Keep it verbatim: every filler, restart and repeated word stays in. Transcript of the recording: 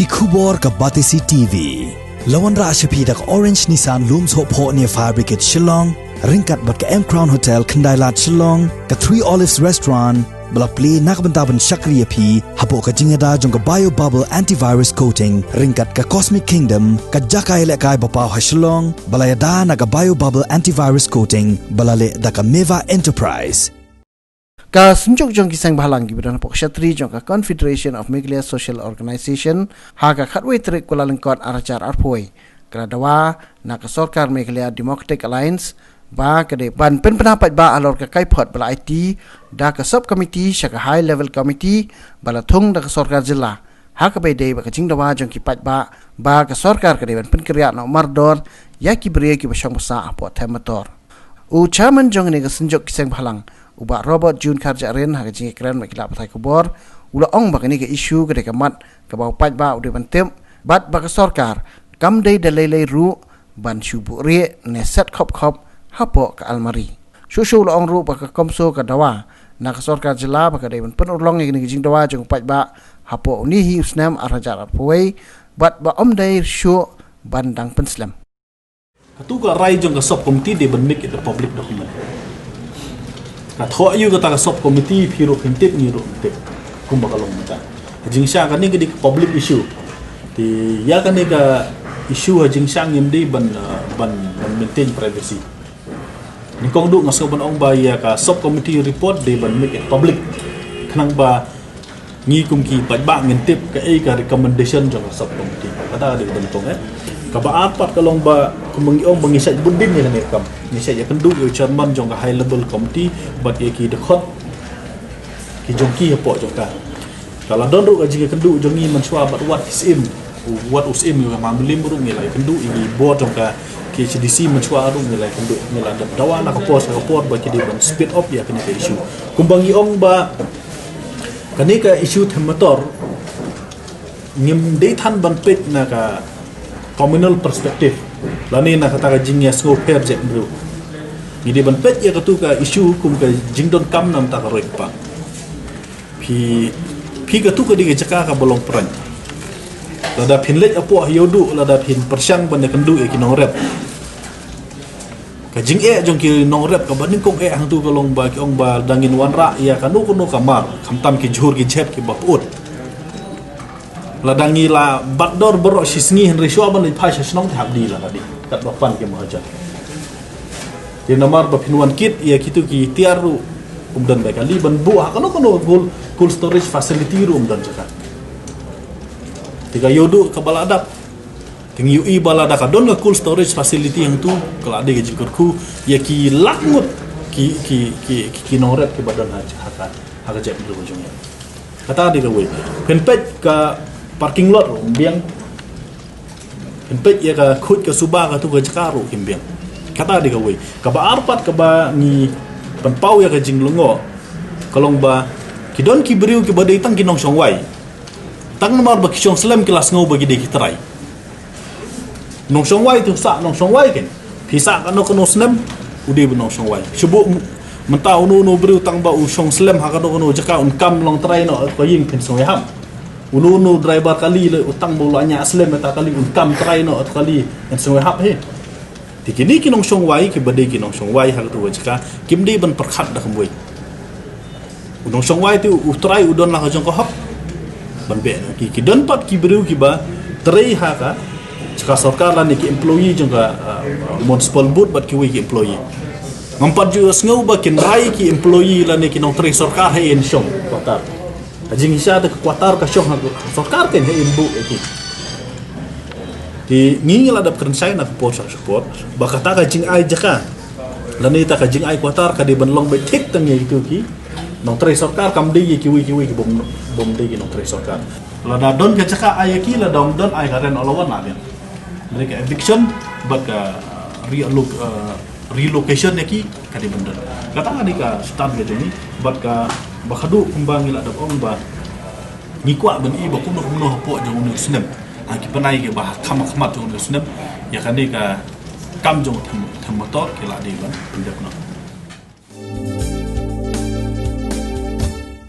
Ki khubor ka Batesi T V. La wanrah sha phi da ka Orange Nissan Lum Sohphoh near Fire Brigade Shillong, ryngkat bad ka M Crown Hotel Khyndailad Shillong, ka Three Olives Restaurant, ba la plie na ka bynta ban shakri ïa phi hapoh ka jingïada jong ka Bio Bubble Antivirus Coating, ryngkat ka Cosmic Kingdom, ka jaka ïalehkai ba paw ha Shillong, ba la ïada na ka Bio Bubble Antivirus Coating, ba la leh da ka Meva Enterprise. Ka synjuk jong ki seng bhalang kiba don hapoh ka shatri jong ka Confederation of Meghalaya Social Organisation ha ka khatwei tarik Kyllalyngkot ar hajar arphew, ka la dawa na ka sorkar Meghalaya Democratic Alliance ba ka dei ban pynbna paidbah halor ka kaiphod ba la aiti da ka sub committee sha ka high level committee ba la thung da ka sorkar jylla, ha kaba ïadei bad ka jingdawa jong ki paidbah ba ka sorkar ka dei ban pynkynriah noh mardor ïa ki briew kiba shong basa hapoh them motor. U chairman jong kane ka synjuk ki seng bhalang, u Bah Robert June Kharjahrin, ha ka jingïakren bad ki lad pathai khubor, u la ong ba kane ka issue ka dei ka mat kaba u paidbah u dei ban tip, bad ba ka sorkar kam dei da lei lei ruh ban shu buhrieh ne set khop khop hapoh ka almari. Shuh shuh u la ong ruh ba ka CoMSO ka dawa na ka sorkar jylla ba ka dei ban pynurlong ïa kane ka jingdawa jong u paidbah hapoh une hi u snem ar hajar arphew, bad ba ym dei shuh ban dang pynslem. Katu ka rai jong ka sub committee dei ban make it a public document. Ka thoh ïa kata ka sub committee, phi ruh phin tip, ngi ruh ngi tip. Kumba ka long mynta. Ka jingshah kane ka dei ka public issue. Te ïa kane ka issue ha jingshah ngim dei ban, uh, ban, ban maintain privacy. Nyngkong duh nga sngew ban ong ba ïa ka sub committee report dei ban make it public. Khnang ba ngi kum ki paidbah ngin tip kaei ka recommendation jong ka sub committee. Kata ka dei ka nyngkong, eh. Kaba ar pat ka long ba kum ngi ong ba ngi shait bud din ïa kane ka kam. Ngi shait ïakynduh ïa u chairman jong ka high level committee bad ïa ki dkhot ki jong ki hapoh jong ka. Ka la don ruh ka jingïakynduh jong ngi mynshuwa bad wat ki syiem, wat u syiem ïa u Mylliem ruh ngi la ïakynduh, ïa ki bor jong ka K H A D C mynshuwa ruh ngi la ïakynduh, ngi la dep dawa na ka por sha ka por ba ki dei ban speed up ïa kane ka issue. Kumba ngi ong ba kane ka issue them motor ngim dei than ban peit na ka communal perspective lane na kata ka jingïasngewpher jait briew. Ngi dei ban peit ïa katu ka issue kum ka jingdonkam na bynta ka roi ka par. Phi, phi katu ka dei ka jaka kaba long pyrshah. Lada phin leit hapoh Ïewduh, lada phin pyrshang ban ïakynduh ïa ki nongrep, ka jingeh jong ki nongrep kaba nyngkong eh hangtu ka long ba ki ong ba lada ngin wanrah ïa kano kano ka mar, khamtam ki jhur ki jhep kiba pyut, lada ngi la bat dor baroh shi sngi hynrei shuwa ban leit phai sha shnong te hap die la ka die katba pan ki mahajon. Te namar ba phin wan kit ïa kitu ki tiar ruh um don ba kali ban buh ha kano kano cold, cold storage facility ruh um don jaka. Te ka Ïewduh kaba la dap, te ngi ïohi ba lada ka don ka cold storage facility hangtu, ka la dei ka jingkyrkhu ïa ki lak ngut ki, ki, ki, ki, ki nongrep kiba don ha, ha ka, ha ka jaitbynriew ka jong ngi. Kata dei kawei. Phin peit ka parking lot ruh um biang. Phin peit ïa ka khuid ka suba katu ka jaka ruh kim biang. Kata dei kawei. Kaba ar pat kaba ngi pynpaw ïa ka jinglyngngoh ka long ba ki don ki briew kiba dei tang ki nongshong wai. Tang namar ba ki shong slem ki la sngew ba ki dei ki trai. Nongshong wai te u sah nongshong wai ken. Phi sah kano kano snem u dei ba nongshong wai. Shu buh m-, mynta uno uno briew tang ba u shong slem ha kano kano jaka un kam long trai noh ka ïing phin sngew ïahap. Uno uno driver kali le u tang ba u la ñiah slem ïa ta kali un kam trai noh ta kali phin sngew ïahap hi. Te kine ki nongshong wai kiba dei ki nongshong wai ha katu ka jaka kim dei ban pyrkhat da kumwei. U nongshong wai te u trai u don la ka jong ka hok ban beh na ki, ki don pat ki briew kiba trei ha ka jaka sorkar lane ki employee jong ka, uh, municipal board bad kiwei ki employee. Ngam pat ju sngew ba kin rai ki employee lane ki nongtrei sorkar ha ïing shong quarter. Ka jingshisha te ka quarter ka shong ha sorkar ken ha ïing buh ïa ki. Te ngi ngi la dep kren shai na ka por sha ka por ba kata ka jingai jaka lane ta ka jingai quarter ka dei ban long beit thik tang ïa kitu ki nongtrei sorkar, kam dei ïa kiwei kiwei ki bym, bym dei ki nongtrei sorkar. Lada don ka jaka ai ïa ki, lada ym don ai ka rent allowance la biang. Dei ka eviction bad ka, uh, realloc-, uh, relocation ïa ki ka dei ban don. Kata ka dei ka stand ka jong ngi bad kaba khadduh kumba ngi la dep ong ba ngi kwah ban i ba kumno kumno hapoh jong une u snem, ha ki bnai kiba ha khmat khmat jong une u snem, ïa kane ka kam jong u them, them motor ki la dei ban pyndep noh.